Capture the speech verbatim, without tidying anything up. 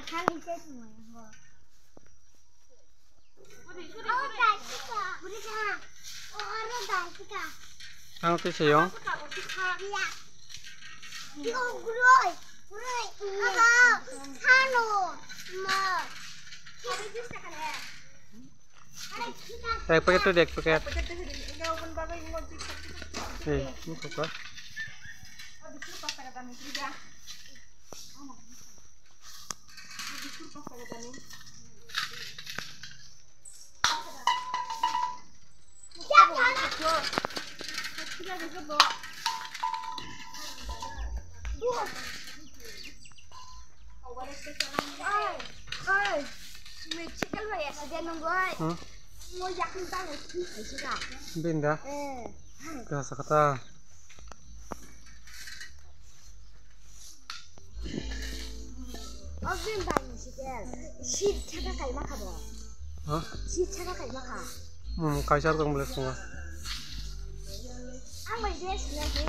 Ang twi sayo. Ek packet to ek packet. Ei, ini kok. Hmm? Binda. Kasa kata. Seat saka kaima kha bo. Ha? Seat saka kaima kha. Hmm, kaisa tong bole sunga. Ang bai de sila ke.